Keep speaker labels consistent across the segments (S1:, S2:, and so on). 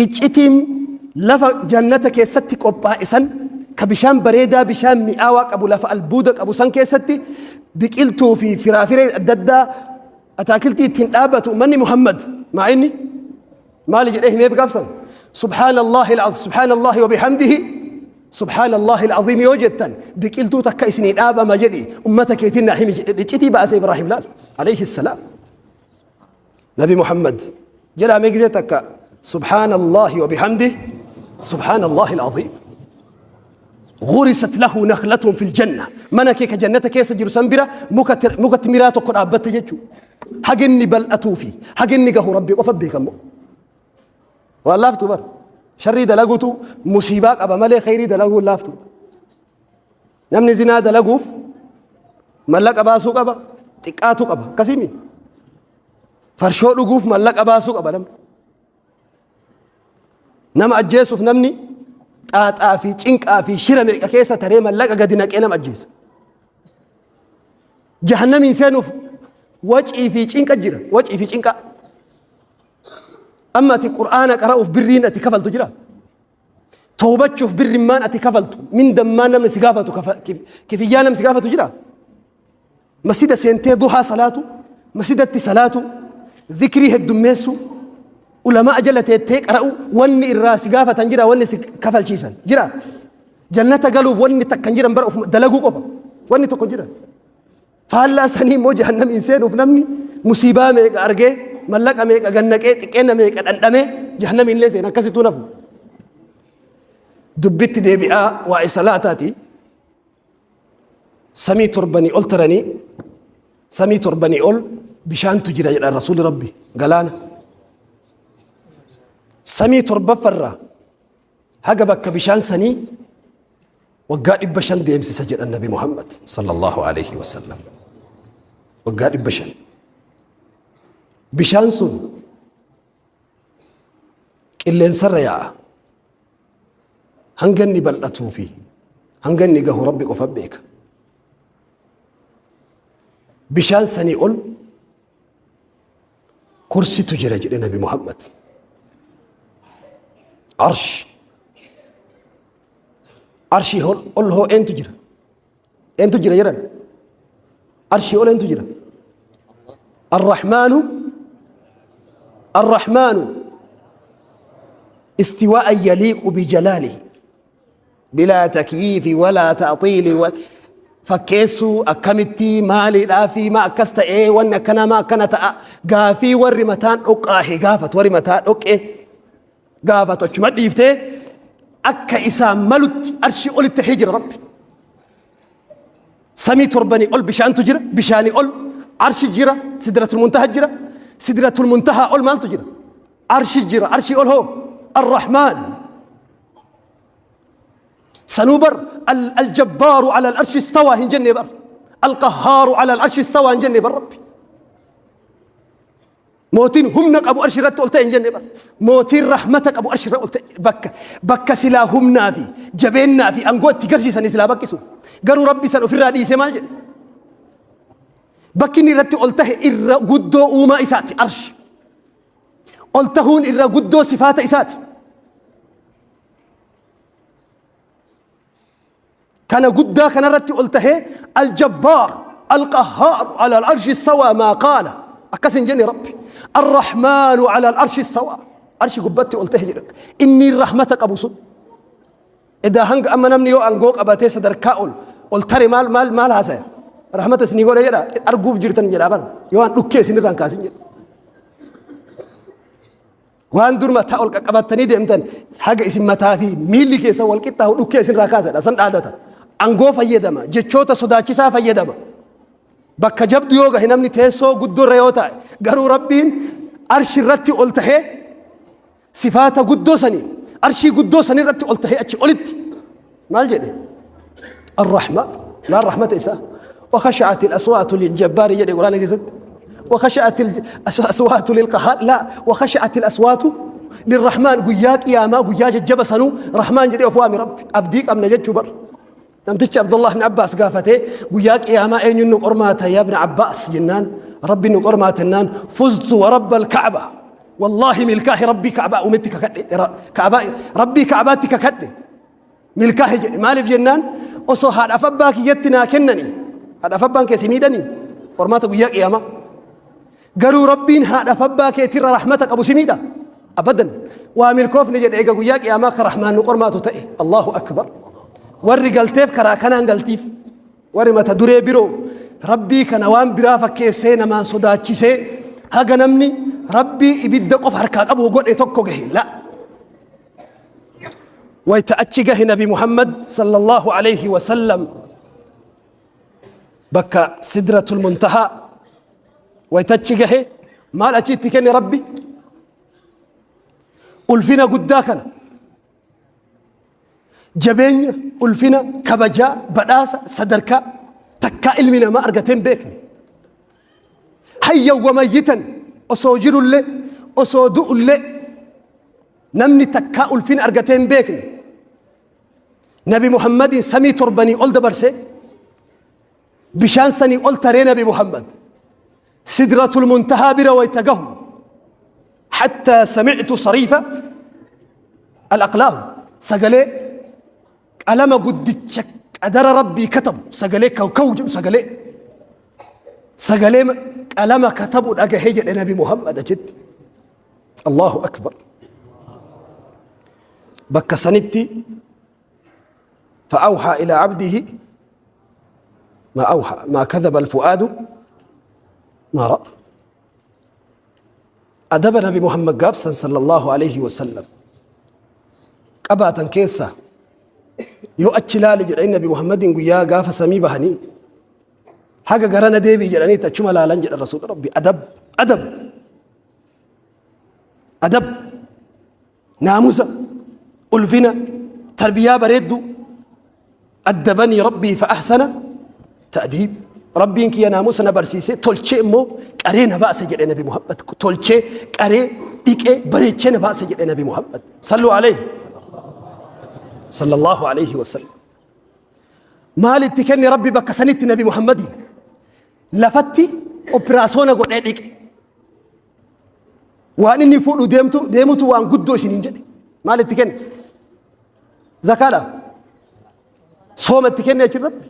S1: Iccitiin lafa jannata keessatti qophaa'e san ka bishaan bareedaa bishaan mi'aawaa qabu lafa albuuda qabu san keessatti biqiltuu fi firaafiree adda addaa ataakiltii ittiin dhaabbatu ummanni Muhammad maa inni maali jedhee himeef gaafsan subhaanallahi al-azim subhaanallahi wa bihamdihi subhaanallahi al-azim yoo jettan biqiltuu takka isinii dhaabama jedhi ummata keetiin naa himi jedhe iccitii baase Ibraahim laal alayhi salaam. Nabi Muhammad jedhaa mee gisee takka subhaanallahi wa bihamdih subhaanallahi al-azim. غرست له نخلة في الجنة mana kee ka jannata keessa jiru san bira muka timiraa tokko dhaabbatte jechuu haginni bal'atuu fi haginni gahu rabbi qofa beekamu waan laaftu bar sharrii dalagutu musiibaa qaba malee khayrii dalaguun laaftu namni zinaa dalaguuf mallaqa baasuu qaba xiqqaatu qaba akkasimi Farshoo dhuguuf mallaqa baasuu qaba namni. Nama ajjeesuuf namni xaaxaa fi cinqaa fi shira meeqa keessa taree mallaqa gadi naqee nama ajjeesa. Jahannamiin seenuuf wacii fi cinqa jira. Wacii fi cinqa. Amma ati qur'aana qara'uuf birriin ati kafaltu jira. Toobachuuf birrimmaan ati kafaltu mindammaan namni si gaafatu kifiyyaa namni si gaafatu jira. Masjida seentee duhaa salaatu, masjidatti salaatu, zikrii heddummeessu, ulamaa jala teettee qara'u, wanni irraa si gaafatan jira, wanni si kafalchiisan jira. Jannata galuuf wanni takka hin jiran bara ofuma dalaguu qofa. Wanni tokko hin jiran. Faallaa sanii immoo jahannamiin seenuuf namni musiibaa meeqa argee, mallaqa meeqa gannaqee, xiqqeenna meeqa dhandhamee jahannamiin illee seena akkasittuu nafu. Dubbitti deebi'aa waa'ee salaataati. Samii torbanii ol taranii samii torbanii ol bishaantu jira jedhan rasuulli rabbi galaana. Samii torbaffarraa haga bakka bishaan sanii waggaa 500 deemsisa jedhan nabi Muhammad sallallahu alaihi wasallam. Waggaa 500. Bishaan sun qilleensarra yaa'a. Hanga inni bal'atuu fi hanga inni gahu Rabbi qofa beeka. Bishaan sanii ol kursitu jira jedhe Nabi Muhammad. Arsh. Arshii ol hoo eentu jira? Eentu jira jedhan? Arshii ol eentu jira? Arrahmaanu Arrahmaanu istiwaa'a yaliiqu bijalaalihi bilaa takyiifi walaa ta'xiili fakkeessuu akkamitti maaliidhaa fi maa akkas ta'ee wanni akkanaa maa akkana ta'a gaafii warri mataan dhoqqaahe gaafatu warri mataa dhoqqee gaafatu achuma dhiiftee akka isaan malutti arshii olitti tahee jira rabbi. Samii torbanii ol bishaantu jira bishaanii ol arshi jira sidratul muntaha jira sidratul muntaha ol maaltu jira arshi jira arshii ol hoo arrahmaan sanuu bar aljabbaaru ala alarshi istawaa hin jenne bar alqahhaaru ala alarshi istawaa hin jenne bar rabbi Mootiin humna qabu arshi irratti ol ta'e hin jenne bara. Mootiin rahmata qabu arshi irra ol ta'e bakka bakka silaa humnaa fi jabeennaa fi aangoo itti garsiisanii silaa bakkisu. Garuu rabbi san ofirraa dhiisee maal jedhe? Bakki inni irratti ol tahe irra guddoo uumaa isaati arshi. Ol tahuun irra guddoo sifaata isaati. Kana guddaa kanarratti ol tahee aljabbaar alqahhaar ala al'arshi istawaa maa qaala akkas hin jenne rabbi arrahmaanu ala al'arshi istawaa arshi gubbatti ol tahe jedha inni rahmata qabu sun edaa hanga amma namni yoo aangoo qabatee sadarkaa ol ol tare maal maal maal haasaya rahmata isinii godhe jedha arguuf jirtan jedha bar yoo an dhukkee isinirraan kaasin jedha Waan dur mataa ol qaqqabattanii deemtan haga isin mataa fi miilli keessan wal qixxaahu dhukkee isinirraa kaasadha. San dhaadata. Angoo fayyadama. Jechoota sodaachisaa fayyadama. Bakka jabdu yoo gahe namni teessoo guddoo irra yoo taa'e garuu Rabbiin arshi irratti ol tahee sifaata guddoo sanii arshii guddoo sanii irratti ol tahee achi olitti maal jedhe الرحمة لا الرحمة إساء وخشعت الأصوات للجبار jedhe قرآن keessatti وخشعت الأصوات للقهار لا وخشعت الأصوات للرحمن guyyaa qiyaamaa guyyaa jajjaba sanuu rahmaan jedhee of waame rabbi abdii qabna jechuu bar namtichi Abdullah ibn Abbaas gaafatee guyyaa qiyaamaa eenyuun nu qormaata yaa ibn Abbaas jennaan rabbi nu qormaata jennaan fuztu wa rabba al-Ka'ba Wallaahi milkaahi Rabbii Ka'abaa uumetti kakadhe. Ka'abaa Rabbii Ka'abaatti kakadhe. Milkaahi jedhe. Maaliif jennaan osoo haadhaaf abbaa kiyyatti naa kennani. Haadhaaf abbaan kee si miidhanii qormaata guyyaa qiyaamaa. Garuu Rabbiin haadhaaf abbaa keetirra rahmata qabu si miidha. Abadan. Waa milkoofne jedhe eega guyyaa qiyaamaa ka rahmaan nu qormaatu ta'e. Allahu akbar. Warri galteef karaa kanaan galtiif. Warri mata duree biroo Rabbii kana waan biraa fakkeessee namaan sodaachisee haga namni Rabbii ibidda qofa harkaa qabu godhe tokko gahe. La. Wayta achi gahe Nabi Muhammad sallallahu alayhi wa sallam bakka sidratul muntahaa wayta achi gahe maal achi itti kenne Rabbi? Ulfina guddaa kana Jabeenya, ulfina, kabajaa, badhaasa, sadarkaa takkaa ilmi namaa argatee hin beekne. Hayyan wa mayyitan osoo jirullee osoo du'ullee namni takkaa ulfina argatee hin beekne. Nabi Muhammadiin samii torbanii ol dabarsee bishaan sanii ol taree Nabi Muhammad sidratul muntahaa bira wayta gahu hattaa samictu sariifa al-aqlaam sagalee qalama guddicha qadara rabbii katabu sagalee kaw kaw jedhu sagalee sagalee qalama katabu dhagahee jedhe Nabi Muhammad achitti. Allahu akbar. Bakka sanitti فأوحى إلى عبده ما أوحى ما كذب الفؤاد ما رأى. Adaba Nabi Muhammad gaafsan sallallahu alaihi wasallam qabaatan keessaa yoo achi laali jedhanii Nabi Muhammadiin guyyaa gaafa samii bahanii haga garana deebii jedhanii achuma laalan jedha Rasuula Rabbi. Adab, adab, adab, naamusa, ulfina, tarbiyaa bareedduu. Addabanii rabbii fa ahsana ta'diib. Rabbiin kiyya naamusa na barsiisee tolchee immoo qaree na baase jedhe Nabi Muhammad. Tolchee qaree dhiqee bareechee na baase jedhe Nabi Muhammad. Salluu alayhi. Sallallahu alayhi wa sallam. Maal itti kenne Rabbi bakka sanitti Nabi Muhammadiin? Lafatti opiraasoona godhee dhiqe. Waan inni fuudhu deemtu deemutu waan guddoo isiniin jedhe. Maal itti kenne? Zakaadha. Sooma itti kenne achi Rabbi.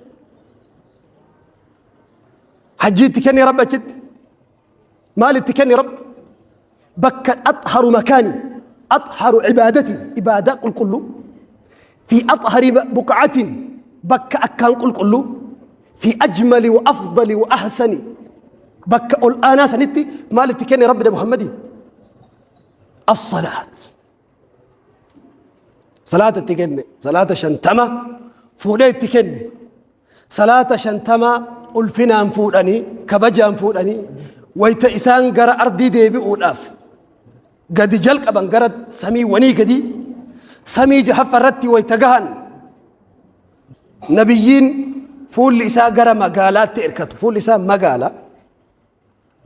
S1: Hajjii itti kenne Rabbi achitti. Maal itti kenne Rabbi? Bakka axharu makaani, axharu ibaadati, ibaadaa qulqulluu. Fi axhari buqacatin, bakka akkaan qulqulluu. Fi ajmali wa afdali wa ahsani, bakka ol aanaa sanitti maal itti kenne Rabbi Muhammadiin? As-salaat. Salaata itti kenne, salaata 50 fuudhee itti kenne. Salaata 50 ulfinaan fuudhanii, kabajaan fuudhanii, wayta isaan gara ardii deebi'uudhaaf gadi jalqaban gara samiiwwanii gadii, samii jahaffa irratti wayta gahan, nabiyyiin fuulli isaa gara magaalaatti erkatu, fuulli isaa magaala,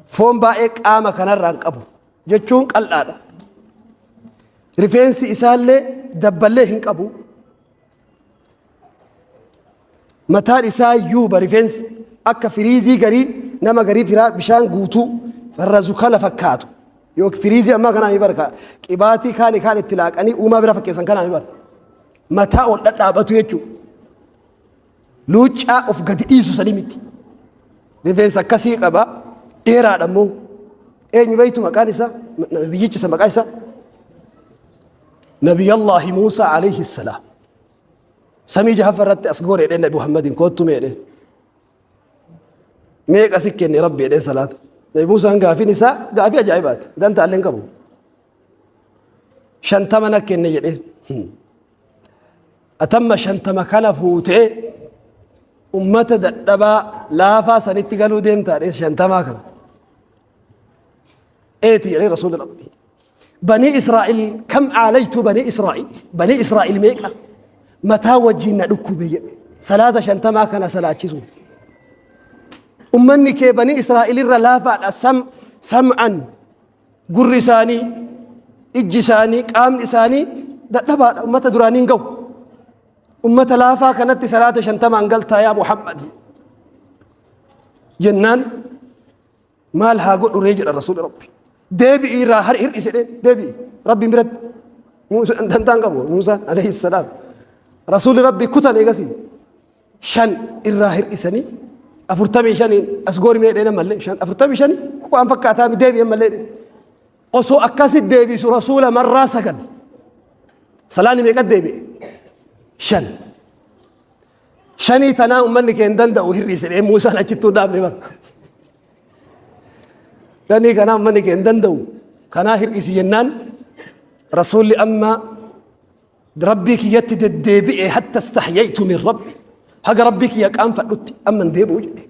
S1: foon baay'ee qaama kanarraa hin qabu jechuun qal'aadha. Rifeensi isaallee dabballee hin qabu. Mataan isaa yuuba rifeensi akka firiizii garii nama garii firaa bishaan guutuu farrazu kana fakkaatu. Yookiin firiizii ammaa kanaa mi barka qibaatii kaani kaan itti laaqanii uumaa bira fakkeessan kanaa mi bara. Mataa ol dhadhaabatu jechuudha. Luuccaa of gadi dhiisu sanii miti. Rifeensa akkasii qaba. Dheeraadha immoo. Eenyu beektu maqaan isaa? Nabiyyicha isa maqaa isaa? Nabiyallaahi Muusaa alayhi salaam. Samii jahaffa irratti as goore jedheen Nabi Muhammadiin koottu mee jedheen. Meeqa si kenne Rabbi jedheen salaata. Nabi Muusaan gaafiin isaa gaafii ajaa'ibaati. Dantaa illee hin qabu. 50 na kenne jedheen. Atamma 50 kana fuutee ummata dadhabaa laafaa sanitti galuu deemtaa dhees shantamaa kana. Eeti jedhee Rasuulli Rabbi. Banii Israa'il kam aalaytu banii Israa'il banii Israa'il meeqa mataa wajjin na dhukkube jedhe salaata shantamaa kana salaachisu. Ummanni kee banii Israa'il irra laafaadha sam sam'an Gurri isaanii, ijji isaanii, qaamni isaanii dadhabaadha. Ummata duraanii hin gahu. Ummata laafaa kanatti salaata 50n galtaa yaa Muhammad. Jennaan maal haa godhu ree jedha Rasuulli Rabbi. Deebi'i irraa har hir'isi jedheen deebi'i rabbiin biratti. Muusaan dantaan qabu Muusaan alayhi salaam. Rasuulli rabbii kutan eegasii shan irraa hir'isanii afurtamii shaniin as goori mee jedheen ammallee shan afurtamii shanii waan fakkaataa deebi'i ammallee jedheen. Osoo akkasi deebisu rasuula marraa sagal. Salaanni meeqa deebi'e? Shan. Shanii tanaa ummanni kee hin danda'u hir'ise jedhee Muusaan achittuu dhaabne bara. Shanii kanaa ummanni kee hin danda'u kanaa hir'isi jennaan rasuulli amma rabbii kiyyatti deddeebi'e hatta istahyaytu min rabbi haga rabbii kiyya qaanfadhutti amma hin deebi'u jedhe.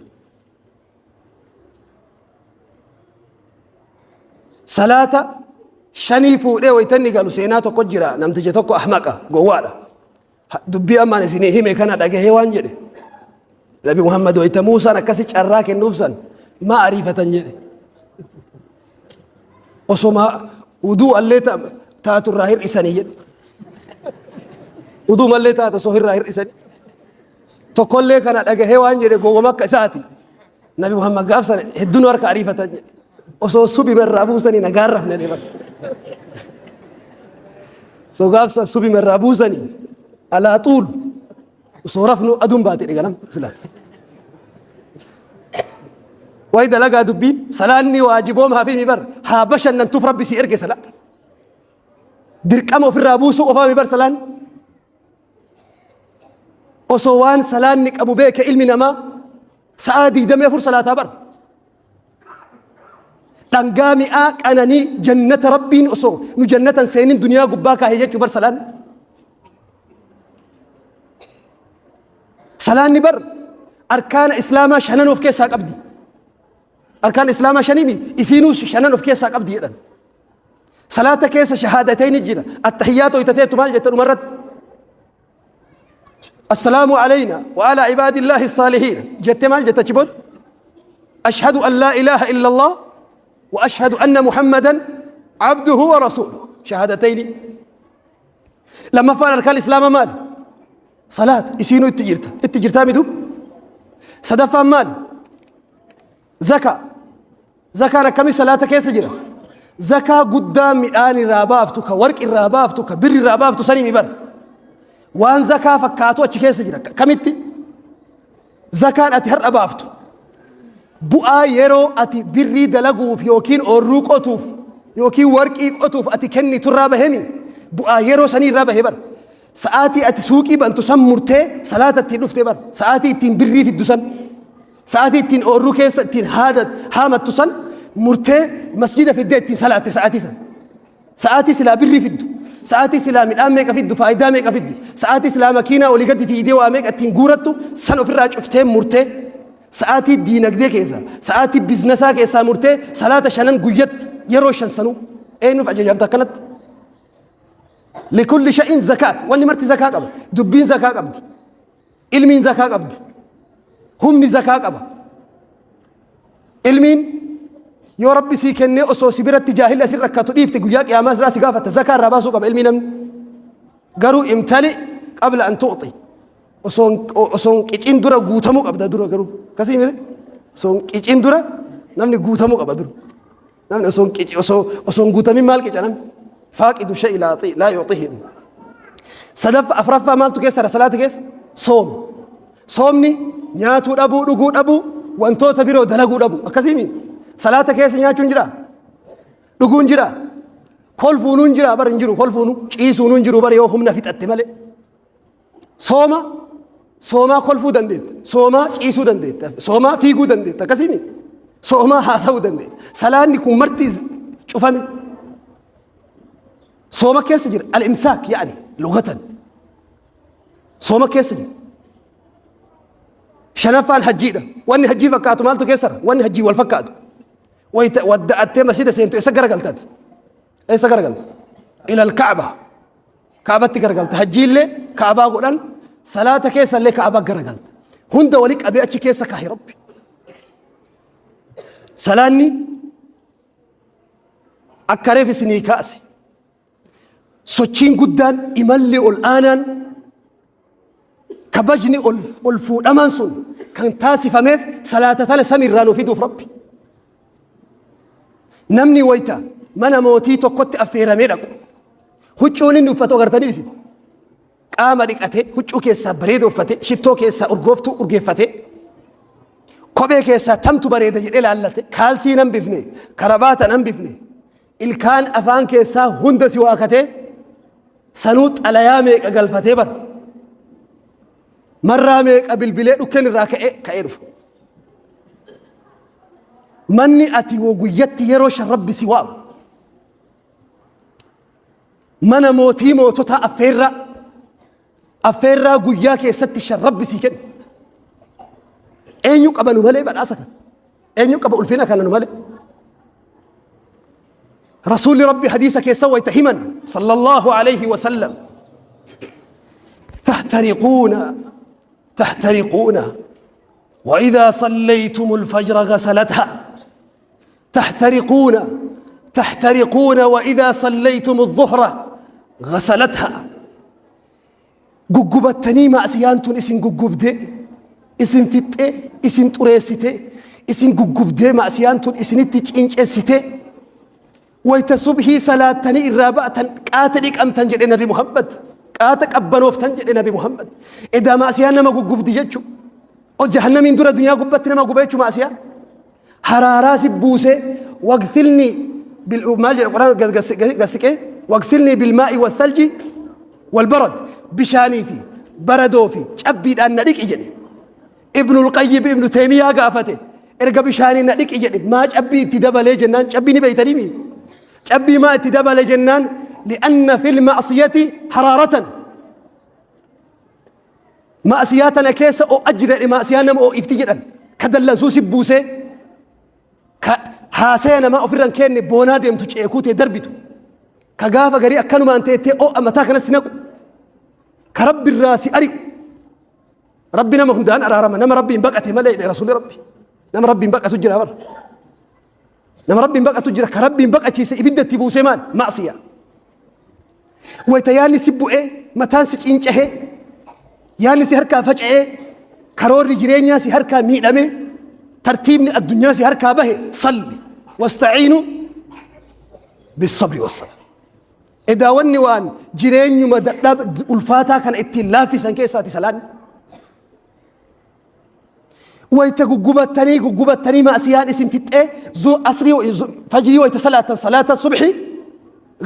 S1: Salaata shanii fuudhee waytanni galu seenaa tokko jira namticha tokko ahmaqa gowwaadha. Dubbii ammaan isinii hime kana dhagahee waan jedhe. Nabi Muhammad wayta Muusaan akkasi carraa kennuuf san maa ariifatan jedhe. Osoma uduu allee taatu irraa hir'isanii jedhe. Uduu mallee taatu osoo irraa hir'isanii. Tokkollee kana dhagahee waan jedhe gowwama akka isaati. Nabi Muhammad gaaf sana hedduun harka ariifatan jedhe. Osoo subima irraa buusanii nagaan rafne jedhe. So gaaf san subima irraa buusanii alaa xuul osoo rafnu aduun baate jedhe ganam sila. Wayi dalagaa dubbiin salaanni waajiboom hafi mi bar haa bashannantuuf rabbi si erge salaata. Dirqama ofirraa buusuu qofaa mi bar salaanni. Osoo waan salaanni qabu beeke ilmi namaa sa'aa 24 salaataa bar. Dhangaa mi'aa qananii jannata rabbiin osoo nu jannatan seenin duniyaa gubbaa kaahee jechuu bar salaanni. Salaanni bar arkaana islaamaa shanan of keessaa qabdi. Arkaan islaamaa shaniimi isiinuu shanan of keessaa qabdi jedhan. Salaata keessa shahaadatayni jira. Attahiyyaata hoytateetu maal jetta dhumarratti? Assalaamu alayna wa ala ibaadillaahi saalihiin jette maal jetta achi booda? Ashhadu an laa ilaaha illallah wa ashhadu anna Muhammadan abduhu wa rasuuluhu. Shahaadatayni. Lammaffaan arkaan islaamaa maali? Salaata isiinuu itti jirta. Itti jirtaa mitu? Sadaffaan maali? Zakaa. Zakaan akkami salaata keessa jira? Zakaa guddaa midhaan irraa baaftu, ka warqi irraa baaftu, ka birri irraa baaftu sanii mi bara. Waan zakaa fakkaatu achi keessa jira. Kamitti? Zakaan ati har'a baaftu. Bu'aa yeroo ati birrii dalaguuf yookiin oorruu qotuuf yookiin warqii qotuuf ati kennitu irraa bahemi. Bu'aa yeroo sanii irraa bahee bara. Sa'aatii ati suuqii bantu san murtee salaata ittiin dhuftee bara. Sa'aatii ittiin birrii fiddu san. Sa'aatii ittiin oorruu keessa ittiin haada haamattu san murtee masjida fiddee ittiin salaatte sa'aatii san. Sa'aatii silaa birrii fiddu. Sa'aatii silaa midhaan meeqa fiddu faayidaa meeqa fiddu. Sa'aatii silaa makiinaa olii gadi fiidee waa meeqa ittiin guurattu san ofirraa cuftee murtee sa'aatii diinagdee keessa sa'aatii biznasaa keessaa murtee salaata shanan guyyatti yeroo shan sanuu eenyuuf ajajamta akkanatti. Likulli sha'in zakaat wanni marti zakaa qaba dubbiin zakaa qabdi. Ilmiin zakaa qabdi. Humni zakaa qaba. Ilmiin yoo rabbi sii kennee osoo si biratti jaahilli asin rakkatu dhiifte guyyaa qiyaamaa irraa si gaafata zakaa irraa baasuu qaba ilmii namni. Garuu imtali qabla an tu'xi. Osoo hin qicin dura guutamuu qabda dura garuu. Akkasii mire? Osoo hin qicin dura namni guutamuu qaba dura. Namni osoo hin qici osoo osoo hin guutamin maal qica namni? Faaqidu shay'i laa yu'xi laa yu'xihi. Sadaffa afraffaa maaltu keessa jira salaata keessa? Sooma. Soomni nyaatuu dhabuu, dhuguu dhabuu, wantoota biroo dalaguu dhabuu. Akkasiimi? Salaata keessa nyaachuun jiraa? Dhuguun jiraa? Kolfuunuu hin jiraa bar hin jiru kolfuunuu ciisuunuu hin jiru bar yoo humna fixatte malee. Sooma soomaa kolfuu dandeetta. Soomaa ciisuu dandeetta. Soomaa fiiguu dandeetta. Akkasiimi? Soomaa haasa'uu dandeetta. Salaanni kun marti cufame. Sooma keessa jira. Al-imsaak yaani lugatan. Sooma keessa jira. Shanaffaan hajjiidha. Wanni hajjii fakkaatu maaltu keessa jira? Wanni hajjii wal fakkaatu. Wayita wadda'attee masjida seentu eessa garagaltaati? Eessa garagalta? Ilal Ka'ba. Ka'batti garagalta. Hajjiillee Ka'baa godhan salaata keessallee Ka'baa garagalta. Hunda wali qabee achi keessa kaahe Rabbi. Salaanni akka reef isinii kaase sochiin guddaan imalli ol aanaan kabajni ol ol fuudhamaan sun kan taasifameef salaata tana samiirraa nu fiduuf Rabbi. Namni wayta mana mootii tokkotti affeeramee dhaqu huccuun inni uffatu agartanii isin qaama dhiqatee huccuu keessaa bareeda uffate shittoo keessaa urgooftuu urgeeffate kophee keessaa tamtu bareeda jedhee laallate kaalsii nan bifne karabaata nan bifne ilkaan afaan keessaa hunda si waakatee sanuu xalayaa meeqa galfatee bara marraa meeqa bilbilee dhukkeen irraa ka'ee ka'ee dhufa. Manni ati guyyatti yeroo shan rabbi si waamu mana mootii moototaa affeerraa affeerraa guyyaa keessatti shan rabbi sii kenna. Eenyu qaba nu malee badhaasa kana? Eenyu qaba ulfina kana nu malee? Rasuulli Rabbi hadiisa keessa wayta himan sallallahu alayhi wa sallam tahtariquuna tahtariquuna وإذا صليتم الفجر غسلتها تحترقون تحترقون وإذا صليتم الظهر غسلتها guggubattanii ma'siyaan tun isin guggubdee isin fixxee isin xureessitee isin guggubdee ma'siyaan tun isinitti cinceessitee wayta subhii salaattanii irraa ba'atan qaata dhiqamtan jedhe Nabi Muhammad qaata qabbanooftan jedhe Nabi Muhammad. Edaa ma'siyaan nama guggubdi jechuu o jahannamiin dura duniyaa gubbatti nama guba jechuu ma'siyaan haraaraa si buusee wagsilni maal jedha quraan gassiqee wagsilni bilmaa'i wathalji walbarad bishaanii fi baradoo fi cabbiidhaan na dhiqi jedhe. Ibnul Qayyim Ibnu Teemiyaa gaafate erga bishaanii na dhiqi jedhe maa cabbii itti dabalee jennaan cabbii ni beeytanii mi cabbii maa itti dabale jennaan li'anna fil ma'siyati haraaratan ma'siyaa tana keessa o'aa jira jedhe ma'siyaa nama o'ifti jedhan ka dallansuu si buusee ka haasaya namaa ofirra hin keenne boonaa deemtu ceekuu tee darbitu ka gaafa garii akkanumaan teettee o'aa mataa kanas si naqu ka rabbi irraa si ari'u. Rabbi nama hundaan araarama nama rabbiin baqate malee jedhe rasuulli rabbi. Nama rabbiin baqatu jira bara. Nama rabbiin baqatu jira ka rabbiin baqachiise ibidda itti buusee maal ma'siya. Wayta yaanni si bu'ee mataan si cincahee yaanni si harkaa faca'ee karoorri jireenyaa si harkaa miidhamee tartiibni addunyaa si harkaa bahe salli wasta'iinu bisabri wassala. Edaa wanni waan jireenyuma dadhab ulfaataa kana ittiin laaffisan keessaati salaanni. Wayta guggubattanii guggubattanii ma'siyaan isin fixxee zu asrii fajrii wayta salaattan salaata subhi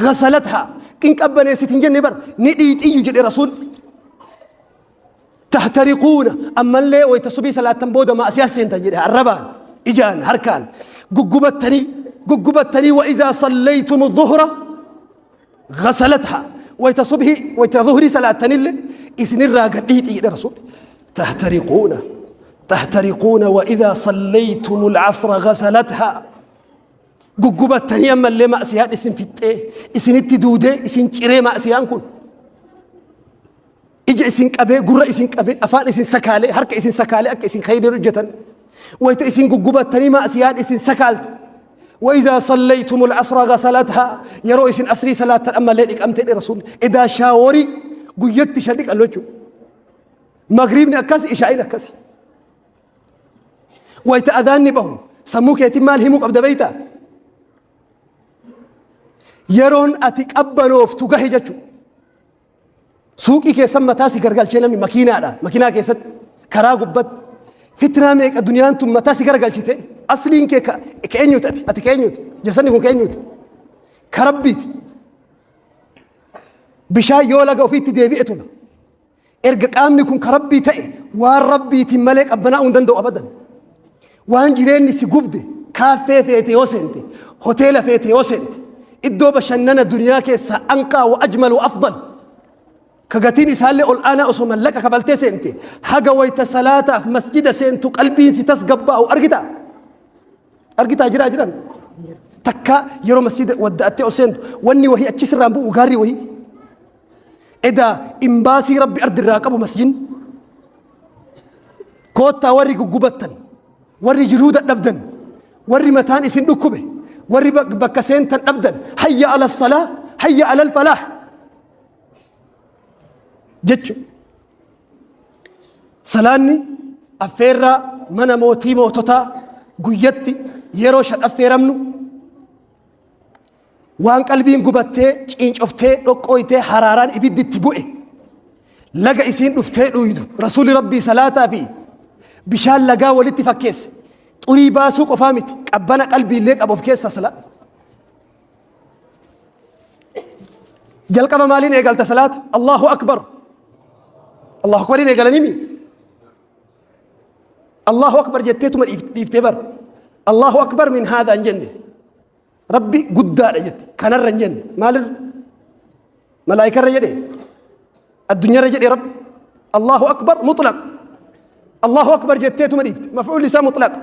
S1: ghasalatha qinqabbaneessit hin jenne bar ni dhiixiyyu jedhe rasuul. Tahtariquuna ammallee wayta subii salaattan booda ma'asiyaa seentan jedhe arrabaan ijaan harkaan guggubattanii guggubattanii wa izaa sallaytumu dhuhra ghasalatha wayta subhi wayta dhuhrii salaattanillee isinirraa gadhiixi jedhe rasuulli. Tahtariquuna tahtariquuna wa izaa sallaytumu al'asra ghasalatha guggubattanii ammallee ma'asiyaan isin fixxee isinitti duudee isin ciree ma'asiyaan kun ija isin qabee gurra isin qabee afaan isin sakaalee harka isin sakaalee akka isin khayrii hojjetan wayta isin guggubattanii ma'asiyaan isin sakaalte وإذا صليتم العصر غسلتها yeroo isin asrii salaattan ammallee dhiqamte jedhe rasuulli. Edaa shaaworii guyyatti shan dhiqannu jechuudha. Magriibni akkasi ishaa'iin akkasi. Wayta adaanni bahu sammuu keetiin maal himuu qabda beektaa? Yeroon ati qabbanooftu gahe jechuudha. Suuqii keessan mataa si gargalchee namni makiinaadha. Makiinaa keessatti karaa gubbatti fitnaa meeqa duniyaan tun mataa si gargalchite asliin kee ka eenyuti ati ati ka eenyuti jasanni kun ka eenyuti ka rabbiiti. Bishaan yoo laga ofiitti deebi'e tola. Erga qaamni kun ka rabbii ta'e waan rabbiitiin malee qabbanaa'uu hin danda'u abadan. Waan jireenyi si gubde kaaffee feete yoo seente hoteela feete yoo seente iddoo bashannana duniyaa keessaa anqaa wa ajmal wa afdal ka gatiin isaallee ol aanaa osoo mallaqa kafaltee seente haga wayta salaataaf masjida seentu qalbiin si tasgabbaa'u argitaa? Argitaa jiraa jiran? Takka yeroo masjida wadda'attee ol seentu wanni wahii achi sirraan bu'u gaarri wahii. Edaa imbaasii rabbi ardirraa qabu masjidni. Koottaa warri guggubattan, warri jiruu dadhabdan, warri mataan isin dhukkube, warri bakka seentan dhabdan, hayya ala salaa, hayya alal falaah jechu. Salaanni affeerraa mana mootii moototaa guyyatti yeroo shan affeeramnu. Waan qalbiin gubattee, ciincoftee, dhoqqooytee, haraaraan ibiddi itti bu'e. Laga isiin dhuftee dhuydu. Rasuulli Rabbii salaataa fi bishaan lagaa walitti fakkeesse. Xurii baasuu qofaa miti. Qabbana qalbiillee qaba of keessaa salaa. Jalqaba maaliin eegalta salaata? Allahu Akbar. Allahu Akbariin eegalanii mi? Allahu Akbar jetteetuma dhiiftee bar. Allahu Akbar min haadha hin jenne. Rabbi guddaadha jette. Kanarra hin jenne. Maalirra? Malaayikarra jedhe. Addunyaarra jedhe Rabbi. Allahu Akbar mutlaq. Allahu Akbar jetteetuma dhiifte. Maf'uulli isaa mutlaq.